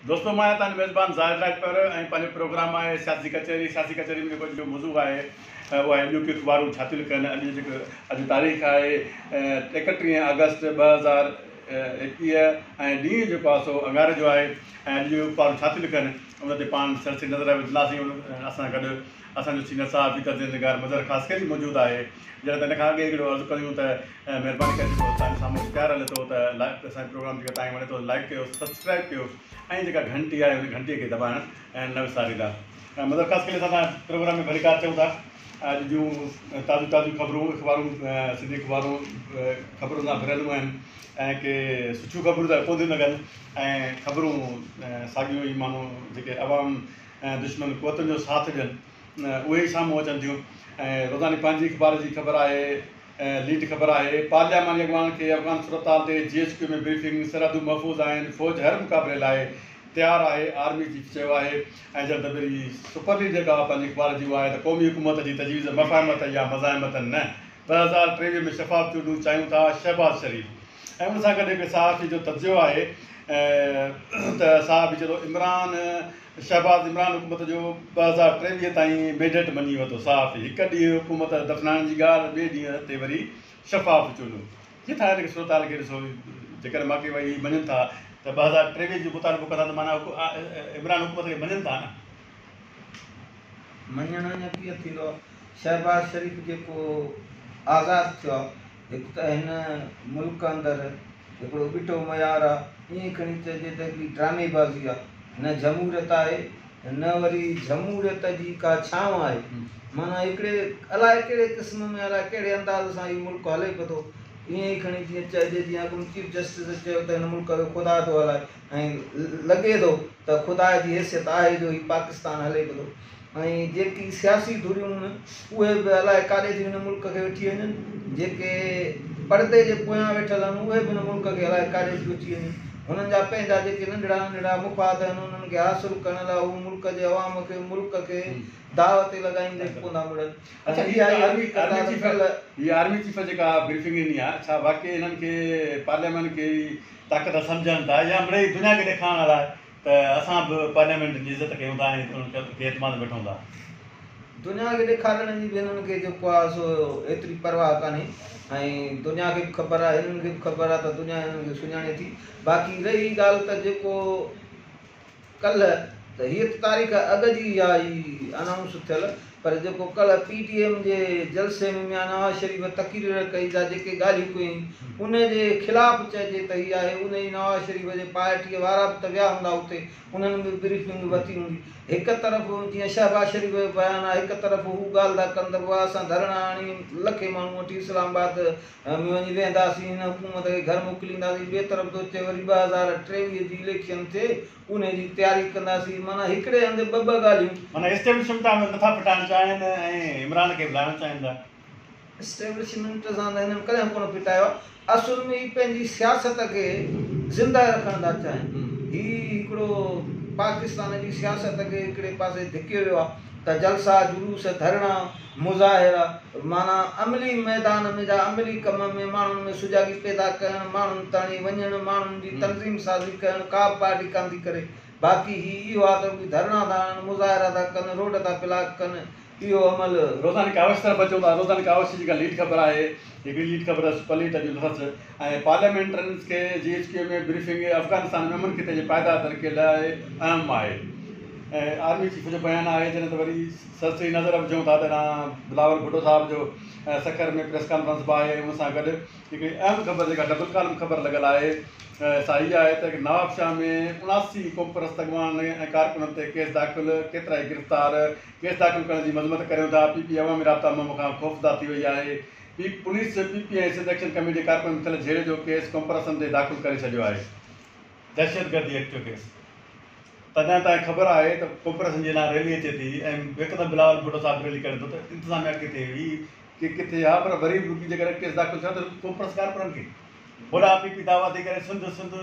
دوستو مان آهيان توهان جو ميزبان زاهد راڄپر ۽ پنهنجو پروگرام آهي سياسي ڪچهري. سياسي ڪچهري ۾ جيڪو اڄ جو موضوع آهي اهو آهي اڄوڪيون اخبارون ڇا ٿيون لکن. اڄ جيڪو اڄ تاريخ آهي 31 آگسٽ 2021 ۽ ڏينهن جيڪو آهي سو اڱاري جو آهي ۽ اڄ جون اخبارون ڇا ٿيون لکن ان تي پاڻ سرسري نظر وجهنداسين. ان اسان سان گڏ اسان جو سينئر صحافي تجزيه نگار مظهر خاصخيلي موجود آهي. جڏهن ته ان کان اڳي هڪڙو عرض ڪريون ته مهرباني ڪري جيڪو توهان جو سامهون اشتهار هلي ٿو ته لائڪ اسان جو پروگرام جيڪر توهان کي وڻي ٿو ته لائڪ ڪيو سبسڪرائب ڪيو ۽ جيڪا گهنٽي آهي ان گهنٽي کي دٻائڻ نه وساريندا. مظهر خاصخيلي سان توهان پروگرام ۾ ڀليڪار چئون ٿا. اڄ جون تازيون تازيون خبرون اخبارون سنڌي اخبارون خبرن سان ڀريلون آهن ۽ ڪي سٺيون خبرون ته ڪونه ٿيون لڳن ۽ خبرون ساڳيون ئي ماڻهو جيڪي عوام دشمن قوتن جو ساٿ ڏين اهي ئي سامهون اچن ٿيون ۽ روزاني پنهنجي اخبار جي خبر آهي ليڊ خبر آهي پارلياماني اڳواڻن کي افغان صورتحال تي جي ايڇ ڪيو ۾ بريفنگ، سرحدون محفوظ آهن، فوج هر مقابلي لاء تيار آهي، آرمي چيف چيو آهي ۽ جلد وري سپر ليڊ جيڪا پنهنجي اخبار جي اها آهي ته قومي حڪومت جي تجويز مفاهمت يا مزاحمت نه، 2023 ۾ شفاف چونڊون چاهيون ٿا، شهباز شريف. ۽ ان سان گڏ هڪ صحافي جو تجزيو آهي ته صحافي چئي ٿو عمران شهباز عمران حڪومت جو 2023 تائين مينڊيٽ مڃي ورتو، صحافي هڪ ڏينهن حڪومت دفنائڻ جي ڳالهه ٻئي ڏينهن تي وري شفاف چونڊون. ڪيئن ٿا هن صورتحال کي ڏسو جيڪڏهن واقعي هي مڃن ٿا ته 2023 جو مطالبو ڪندا ته معنيٰ عمران حڪومت کي مڃن ٿا نه. مڃڻ اڃا ڪيئن ٿيندو شهباز شريف جيڪو آزاد ٿيو آهي هڪ ته هن ملڪ اندر هڪڙو ٻٽو معيار آ، ائين کڻي چئجي ته هڪڙي ڊرامي بازي آ، نه جمهوريت آهي نه وري جمهوريت جي ڪا ڇانو آهي، معنيٰ هڪڙي الائي ڪهڙي قسم ۾ الائي ڪهڙي انداز سان هي ملڪ هلي پيو ٿو، ائين ئي کڻي جيئن چئجي جيئن اڳ ۾ چيف جسٽس چيو ته هن ملڪ کي خدا ٿو هلائي ۽ لڳي ٿو ته خدا جي حيثيت آهي جو هي پاڪستان هلي پيو ٿو. ۽ جيڪي سياسي ڌريون هن اهي به الائي ڪاڏي ٿيون هن ملڪ کي وٺي وڃن، جيڪي پردي جي پويان ويٺل آهن اهي به هن ملڪ کي الائي ڪاڏي ٿيون وٺي وڃن، هنن جا پنهنجا جيڪي ننڍڙا ننڍڙا مفاد آهن انهن کي حاصل ڪرڻ لاء هو ملڪ جي عوام کي ملڪ کي داء تي لڳائيندي به ڪونه ٿا مڙن اڇا ۽ هي اها ئي آرمي حقيقت آرمي آهي ته چيف ڪلهه. هي آرمي چيف جيڪا بريفنگ ڏني آهي ڇا واقعي هنن کي پارليامينٽ کي طاقت سمجهن ٿا يا مڙئي دنيا کي ڏيکارڻ لاء ته اسان به پارليامينٽ جي عزت ڪيون ٿا ۽ انهن کي اعتماد ۾ وٺون ٿا. دنيا کي ڏيکارڻ جي به هنن کي جيڪو آهي سو ايتري پرواهه ڪانهي ۽ دنيا کي به خبر آهي هنن کي به خبر آهي ته دنيا هنن کي سڃاڻي ٿي. باقي رهي ڳالهه ته جيڪو ڪلهه ته هيء ته تاريخ اڳ جي اها ئي انائونس ٿيل پر جيڪو ڪلهه پي ٽي ايم جي جلسي ۾ ميان نواز شريف تقرير ڪئي جا جيڪي ڳالهيون ڪيائين ان جي خلاف چئجي ته هي آهي ان ئي نواز شريف جي پارٽيء وارا به ته ويا هوندا اتي انهن به بريفنگ ورتي هوندي هڪ طرف جيئن شهباز شريف جو بيان آهي هڪ طرف هو ڳالهه ٿا ڪن ته بابا اسان ڌرڻا هڻي لکين ماڻهو وٺي اسلام آباد ۾ وڃي ويهنداسين هن حڪومت کي گهر موڪلينداسين ٻئي طرف ٿو چئي وري 2023 جي اليڪشن ٿئي انهي جي تياري ڪنداسين معنيٰ هڪڙي هنڌ ٻه ٻه ڳالهيون. معنيٰ اسٽيبلشمينٽ تان به نٿا ڦٽائڻ چاهين ۽ عمران کي به لاهڻ چاهين ٿا. اسٽيبلشمينٽ سان ته هنن ڪڏهن ڪونه ڦٽايو آهي. اصل ۾ هي پنهنجي سياست کي زنده رکڻ ٿا چاهين. هي هڪڙو پاڪستان جي سياست کي هڪڙي پاسي ڌڪيو ويو آهي ته جلسا، جلوس، ڌرڻا، مظاهرا معنيٰ عملي ميدان ۾ جا عملي ڪم ۾ ماڻهن ۾ سجاڳي پيدا ڪرڻ، ماڻهن تاڻي وڃڻ، ماڻهن جي تنظيم سازي ڪرڻ ڪا به پارٽي ڪانه ٿي ڪري. باقي هي اهو آهي ته رڳي ڌرڻا ٿا هڻن، مظاهرا ٿا ڪن، روڊ ٿا بلاڪ ڪن، اهو عمل. روزاني ڪاوش طرف اچون ٿا. روزاني ڪاوش جي جيڪا ليڊ خبر آهي، هڪڙي ليڊ خبر سپر ليڊ اڄ لٿس ۽ پارليامينٽرنز کي جي ايڇ ڪيو ۾ بريفنگ افغانستان ۾ امن خطي جي پائيدار ترقي لاء اهم آهي ۽ آرمي چيف جو بيان آهي جڏهن ته وري سرسري نظر وجهون ٿا ته هيڏانهن بلاول ڀٽو صاحب جو سکر ۾ پريس ڪانفرنس به آهي ان سان گڏ هڪڙي اهم خبر جيڪا ڊبل ڪالم خبر لڳل آهي سا هيء آهي ته نوابشاهه ۾ 79 قومپرست اڳواڻن ۽ ڪارڪنن تي ڪيس داخل، ڪيترائي گرفتار، ڪيس داخل ڪرڻ جي مذمت ڪريون ٿا، پي پي عوامي رابطا مهم کان خوفزده ٿي وئي آهي، P police P P ۽ Sindh action committee جي ڪارڪنن ۾ ٿيل جهيڙي جو ڪيس قومپرستن تي داخل ڪري ڇڏيو آهي. دهشتگردي ايڪٽ جو ڪيس تڏهن تائين خبر آهي ته قومپرستن جي لاء ريلي اچي ٿي ۽ هڪدم بلاول ڀٽو صاحب ريلي ڪڍي ٿو ته انتظاميا ڪٿي هئي ڪي ڪٿي ها پر وري به جيڪڏهن ڪيس داخل ٿيو ته قومپرست ڪارڪنن کي هوڏانهن پي پي دعويٰ ٿي ڪري سنڌ سنڌ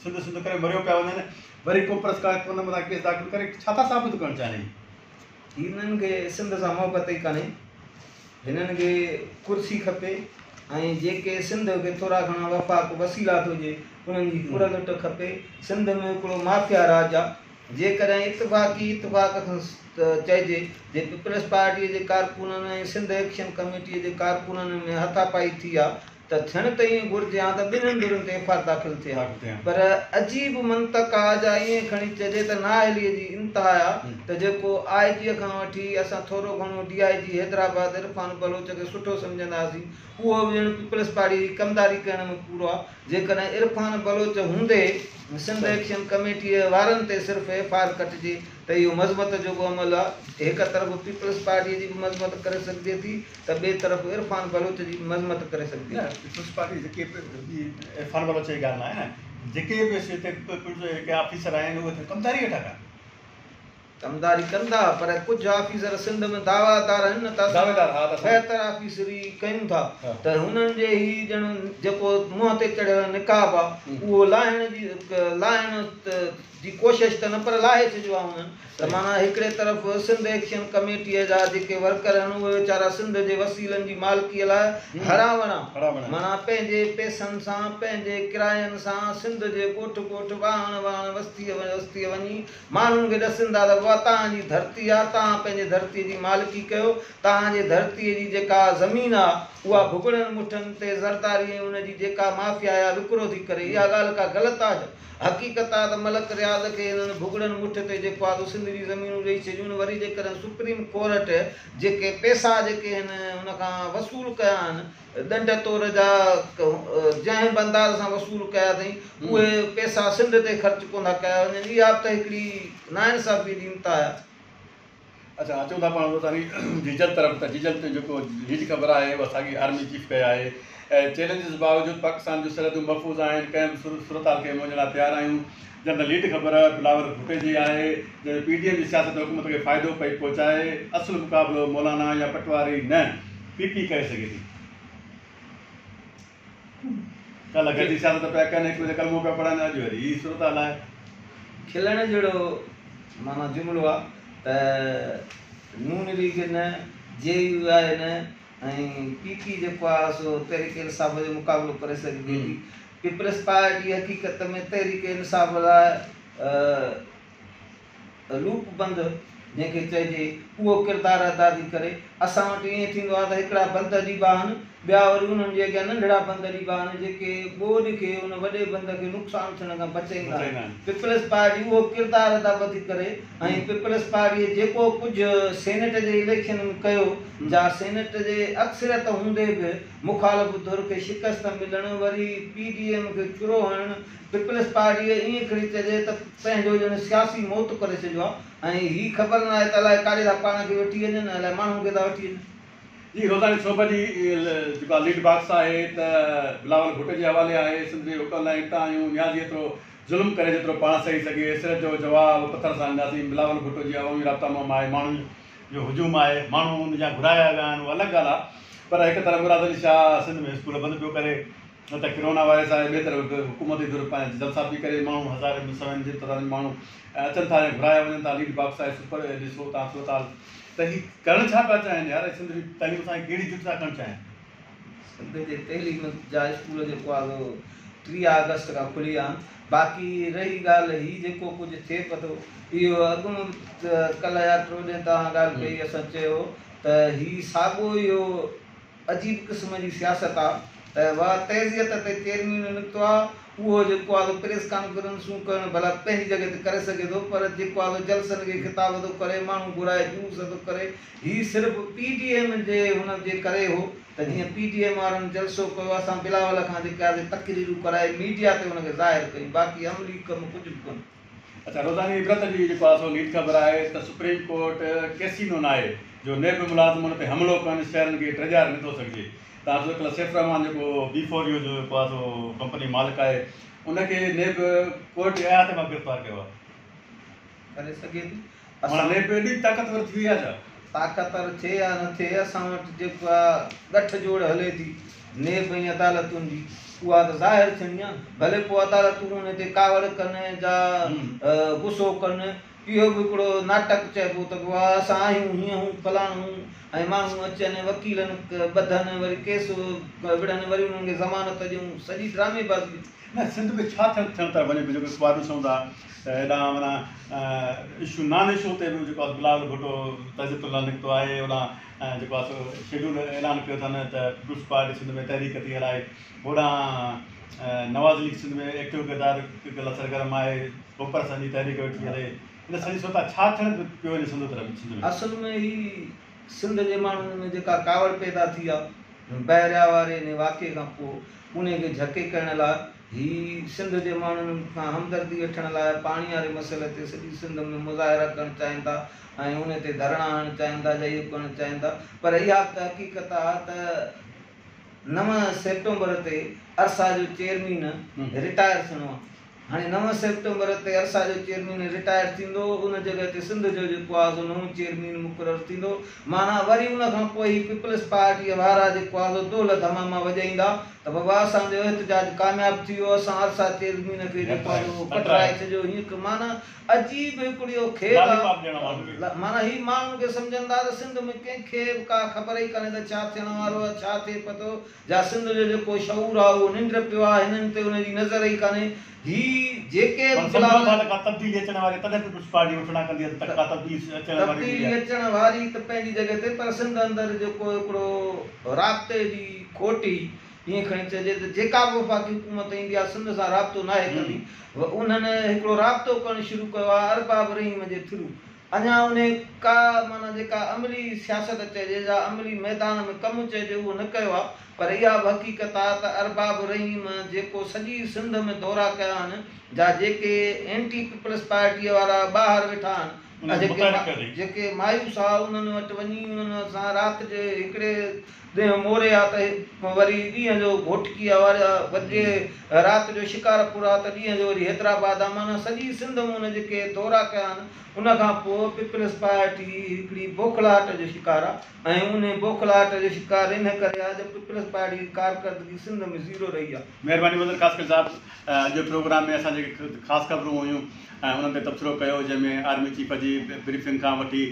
سنڌ سنڌ ڪري مريو پيا وڃن وري قومپرست ڪارڪنن مٿان ڪيس داخل ڪري ڇا ٿا ثابت ڪرڻ چاهين. هنن کي سنڌ سان محبت ئي ڪانهي. هنن کي ڪرسي کپي. ۽ جيڪي سنڌ کي ٿورا گهڻا وفاق وسيلا ٿو ڏئي انهن جي ڦر لٽ کپي. سنڌ ۾ هڪڙو مافيا راڄ آ. جيڪڏهن اتفاقي اتفاق کان چئجي جي پيپلز پارٽيء جي ڪارڪنن ۽ سنڌ ايڪشن ڪميٽيء جي ڪارڪنن ۾ هٿاپائي ٿي آ ته ٿيڻ ته ائين گهرجي ها ته ٻنهين ڌرين تي ايف آر داخل ٿئي ها پر عجيب منطق آ جا ائين کڻي چئجي ته نااهليء جي انتها آ ته جيڪو آء جيء کان وٺي اسان ٿورو گهڻو ڊي I جي حيدرآباد عرفان بلوچ کي سٺو سمجهنداسين اهو به ڄڻ پيپلز پارٽيء جي ڪمداري ڪرڻ ۾ پورو آ. جيڪڏهن عرفان بلوچ هوندي سنڌ ايڪشن ڪميٽيء وارن تي صرف ايف آر ڪٽجي ته اهو مذمت جوڳو عمل آ. هڪ طرف پيپلز پارٽيء جي به مذمت ڪري سگهجي ٿي ته ٻئي طرف عرفان بلوچ جي به مذمت ڪري سگهجي نه ٿي. پيپلز پارٽي جيڪي به عرفان بلوچ جي ڳالهه ناهي نه جيڪي به هتي پيپلز جا جيڪي آفيسر آهن اهي ته ڪمداري ويٺا ڪن. ڪمداري ڪندا پر ڪجهه آفيسر سنڌ ۾ دعويدار آهن نه ته اسان بهتر آفيسري ڪيون ٿا ته هنن جي هي ڄڻ جيڪو منهن تي چڙهيل نقاب آ اهو لاهڻ جي لاهڻ جي ڪوشش ته نه پر لاهي ڇڏيو آ هنن ته معنيٰ هڪڙي طرف سنڌ ايڪشن ڪميٽيء جا جيڪي ورڪر آهن اهي ويچارا سنڌ جي وسيلن جي مالڪيء لاء هڙان وڙان معنيٰ پنهنجي پئسن سان پنهنجي ڪراين سان سنڌ جي ڳوٺ ڳوٺ واهڻ واهڻ وستيء وستيء وڃي ماڻهن کي ڏسن ٿا ته بابا توهان جي ڌرتي آ، توهان پنهنجي ڌرتيء جي مالڪي ڪيو، توهان جي ڌرتيء جي جيڪا زمين آ، اها ڀڳڙن مٺن تي زرداري ۽ ان جي جيڪا مافيا آ وڪرو ٿي ڪري. اها ڳالهه ڪا غلط آ ڇا؟ حقيقت آ ته ملڪ رياض کي هنن ڀڳڙن مٺ تي جيڪو آ سو سنڌ جي زمينون ڏئي ڇڏيون. وري جيڪڏهن سپريم ڪورٽ جيڪي پئسا جيڪي هن ان کان وصول ڪيا آهن، ڏنڊ طور جا جنهن به انداز سان وصول ڪيا اٿئين، اهي پئسا سنڌ تي خرچ ڪونه ٿا ڪيا وڃن. اها به ته هڪڙي ناانصافيء جي انتها آهي. اڇا اچون ٿا پاڻ روزاني جيجل طرف ته جيجل تي جيڪو هي جي خبر آهي اها ساڳي آرمي چيف ڪئي آهي چئلينجز باوجود پاڪستان جون سرحدون محفوظ آهن ڪنهن به صورتحال کي منهن ڏيڻ لاء تيار آهيون جنهن ته ليڊ خبر بلاول ڀٽي جي آهي جنهن ۾ پي ڊي ايم جي سياست حڪومت کي فائدو پئي پهچائي اصل مقابلو مولانا يا پٽواري نه پي پي ڪري سگهي ٿي. ڪالهه گڏجي سياست پيا ڪن، هڪ ٻئي تي ڪلمو پيا پڙهن، اڄ وري هي صورتحال آهي. کلڻ جهڙو معنيٰ جملو آ ته نون ليگ نه، جي يو آء نه ۽ پي پي جيڪو آ سو تحريڪ انصاف جو مقابلو ڪري سگهجي ٿي. پيپلز پارٽي حقيقت ۾ تحريڪ انصاف لاء لوپ بند جنهن کي چئجي اهو ڪردار ادا ٿي ڪري. اسان وٽ ائين ٿيندو آهي ته هڪڙا بند ڏبا آهن ٻيا وري انهن جي اڳيان ننڍڙا بند ڏبا آهن جيڪي ٻوڏ کي ان وڏي بند کي نقصان ٿيڻ کان بچائيندا آهن. پيپلز پارٽي اهو ڪردار ادا به ٿي ڪري ۽ پيپلز پارٽيء جيڪو ڪجهه سينيٽ جي اليڪشن ۾ ڪيو جا سينيٽ جي اڪثريت هوندي به مخالف ڌر کي شڪست ملڻ وري پي ڊي ايم کي چرو هڻڻ پيپلز پارٽيء ائين کڻي چئجي ته پنهنجو ڄڻ سياسي موت ڪري ڇڏيو آهي ۽ هي خبر ناهي ته الائي ڪاڏي ٿا پاڻ کي وٺي وڃن ۽ الائي ماڻهن کي ٿا وٺي وڃن. جي روزاني سوڀ جي جيڪا ليڊ باڪس آهي ته بلاول ڀٽي جي حوالي آهي، سنڌ جي حقن لاء نڪتا آهيون، نيازي ايترو ظلم ڪري جيترو پاڻ سهي سگهي، سر جو جواب پٿر سان ڏينداسين، بلاول ڀٽو جي عوامي رابطا مهم آهي، ماڻهن جو هجوم آهي، ماڻهو ان جا گهرايا ويا آهن اها الڳ ڳالهه آهي پر هڪ طرف مراد علي شاهه سنڌ ۾ اسڪول بند پيو ڪري، نه ته ڪرونا وائرس آهي ٻئي طرف حڪومتي ڌر پنهنجا جلسا پئي ڪري ماڻهو هزارين ۾ سوين جي تعداد ۾ ماڻهو اچن ٿا يا گهرايا وڃن ٿا ليڊ باڪس آهي سپر ڏسو تان صورتحال ته هي ڪرڻ ڇا پيا چاهين يار سنڌ جي تعليم سان ڪهڙي جٺ ٿا ڪرڻ چاهين. سنڌ جي تعليم جا اسڪول جيڪو آهي سو 30 آگسٽ کان کلي ويا آهن باقي رهي ڳالهه هي جيڪو ڪجهه ٿئي پيو ٿو اهو اڳ ۾ به ڪلهه يا ٽيون ڏينهن توهان ڳالهه ڪئي اسان چيو ته هي ساڳو اهو عجيب قسم جي سياست آ ته واھ تعزيت تي چيئرمين نڪتو آ اهو جيڪو آ سو پريس ڪانفرنسون ڪرڻ ڀلا پنهنجي جڳهه تي ڪري سگهي ٿو پر جيڪو آ سو جلسن کي خطاب ٿو ڪري ماڻهو گهرائي جلوس ٿو ڪري هي صرف پي ڊي ايم جي هن جي ڪري هو ته جيئن پي ڊي ايم وارن جلسو ڪيو اسان بلاول کان جيڪي آ سي تقريرون ڪرائي ميڊيا تي هن کي ظاهر ڪيون باقي عملي ڪم ڪجهه به ڪونه. اڇا روزاني عبرت جي جيڪو آ سو نيٺ خبر آهي ته سپريم ڪورٽ ڪيسينو ناهي جو نيب ملازمن تي حملو ڪن شهرن کي ڊيڄاري نٿو سگهجي تان جو ڪلهه سيف الرحمان جيڪو بي فور يو جو جيڪو آ سو ڪمپني مالڪ آهي ان کي نيب ڪورٽ جي احاطي مان گرفتار ڪيو آهي. ڪري سگهي ٿي. معنيٰ نيب ايڏي طاقتور ٿي وئي آهي ڇا؟ طاقتور ٿئي يا نه ٿئي اسان وٽ جيڪا ڳٺ جوڙ هلي ٿي نيب ۽ عدالتن جي اها ته ظاهر ٿيڻي آهي ڀلي پوء عدالتون ان تي ڪاوڙ ڪن جا غصو ڪن اهو به هڪڙو ناٽڪ چئبو ته بابا اسان آهيون هيئن هون فلاڻو هون ۽ ماڻهو اچن وڪيلن ٻڌن وري ڪيس وڙهن وري انهن کي ضمانت ڏيون سڄي ڊرامي بازي. نه سنڌ ۾ ڇا ٿيڻ ٿيڻ طرف وڃي پيو جيڪو اخبار ڏسون ٿا ته هيڏانهن معنيٰ اشو نان اشو تي به جيڪو آهي بلاول ڀٽو تعزيت لاء نڪتو آهي هوڏانهن جيڪو آهي سو شيڊول اعلان ڪيو اٿن ته پيپلز پارٽي سنڌ ۾ تحريڪ ٿي هلائي هوڏانهن نواز ليگ سنڌ ۾ ايڪٽو ڪردار لاء سرگرم آهي قومپرستن جي تحريڪ ويٺي هلي ان سڄي صورتحال ڇا ٿيڻ پيو وڃي سنڌ طرف سنڌ ۾؟ اصل ۾ هي سنڌ جي ماڻهن ۾ جيڪا ڪاوڙ پيدا ٿي آ بحريا واري انهي واقعي کان پوء انهي کي جهڪي ڪرڻ لاء هي سنڌ جي ماڻهن کان همدردي وٺڻ لاء پاڻي واري مسئلي تي سڄي سنڌ ۾ مظاهرا ڪرڻ چاهين ٿا ۽ انهي تي ڌرڻا هڻڻ چاهين ٿا يا اهو ڪرڻ چاهين ٿا پر اها به ته حقيقت آ ته 9 سيپٽمبر تي ارسا جو چيئرمين رٽائر ٿيڻو آ هاڻي 9 سيپٽمبر تي ارسا جو چيئرمين رٽائر ٿيندو، ان جڳهه تي سنڌ جو جيڪو آهي سو نئون چيئرمين مقرر ٿيندو، معنيٰ وري ان کان پوء هي پيپلز پارٽيء وارا جيڪو آهي سو دهل ڌماما وڄائيندا ته بابا اسان جو احتجاج ڪامياب ٿي ويو، اسان ارسا چيئرمين کي جيڪو آهي سو ڪٽرائي ڇڏيو، هيئن معنيٰ عجيب هڪڙو اهو کيل آهي، معنيٰ هي ماڻهن کي سمجهن ٿا ته سنڌ ۾ ڪنهن کي به ڪا خبر ئي ڪانهي ته ڇا ٿيڻ وارو آهي، ڇا ٿئي پتو. جا سنڌ جو جيڪو شعور آ اهو ننڊ پيو آ هنن تي ان جي نظر ئي ڪانهي هي جيڪي به پر سمجهو ٿا ته ڪا تبديلي اچڻ واري تڏهن پيپلز پارٽي وٺڻا ڪندي ته ڪا تبديلي اچڻ واري هوندي تبديلي آهي. اچڻ واري ته پنهنجي جڳهه تي پر سنڌ اندر جيڪو هڪڙو رابطي جي کوٽ هئي ائين کڻي چئجي ته جيڪا به وفاقي حڪومت ايندي آ سنڌ سان رابطو ناهي ڪندي انهن هڪڙو رابطو ڪرڻ شروع ڪيو آ ارباب رحيم جي ٿرو اڃا انهي ڪا معنيٰ جيڪا عملي سياست چئجي يا عملي ميدان ۾ ڪم چئجي اهو نه ڪيو آهي پر اها به حقيقت آهي ته ارباب رحيم جيڪو سڄي سنڌ ۾ دورا ڪيا آهن جا جيڪي اينٽي پيپلز پارٽيء وارا ٻاهر ويٺا آهن جيڪي مايوس آ انهن وٽ وڃي انهن سان رات جي هڪڙي ڏينهن موري آ ته وري ڏينهن جو گهوٽڪي آ وري رات جو شڪارپور آ ته ڏينهن جو وري حيدرآباد آ معنيٰ سڄي سنڌ ۾ ان جيڪي دورا ڪيا آهن ان کان پوء پيپلز پارٽي هڪڙي بوکلاهٽ جو شڪار آ ۽ انهي بوکلاهٽ جو شڪار ان ڪري آ جو پيپلز پارٽي جي ڪارڪردگي سنڌ ۾ زيرو رهي آ. مهرباني مظهر خاصخيلي صاحب اڄ جو پروگرام ۾ اسان جيڪي خاص خبرون هيون ۽ انهن تي تبصرو ڪيو جنهن ۾ آرمي چيف جي بريفنگ کان وٺي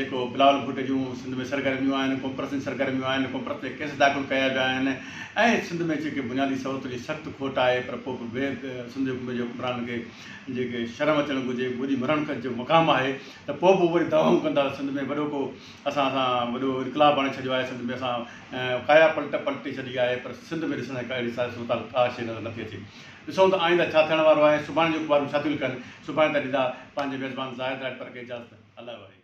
جيڪو بلاول ڀٽي جون سنڌ ۾ سرگرميون آهن قومپرستن جون سرگرميون آهن قومپرست تي ڪيس داخل ڪيا ويا آهن ۽ سنڌ ۾ جيڪي بنيادي سهولتن جي سخت کوٽ آهي پر پوء به سنڌ حڪومت جي حڪمرانن کي جيڪي شرم اچڻ گهرجي ٻڏي مرڻ جو مقام آهي ته پوء به وري دعوائون ڪندا ته سنڌ ۾ وڏو ڪو اسان اسان وڏو انقلاب آڻي ڇڏيو آهي سنڌ ۾ اسان ڪايا پلٽ پلٽي ڇڏي آهي پر سنڌ ۾ ڏسڻ ڪا اهڙي صورتحال ڪا شيء نظر نٿي اچي ڏسون ته آئنده ڇا ٿيڻ وارو آهي سڀاڻي جون اخبارون ڇا ٿيون لکن سڀاڻي تائين ڏيندا پنهنجي ميزبان زاهد راڄپر کي اجازت الله واهي.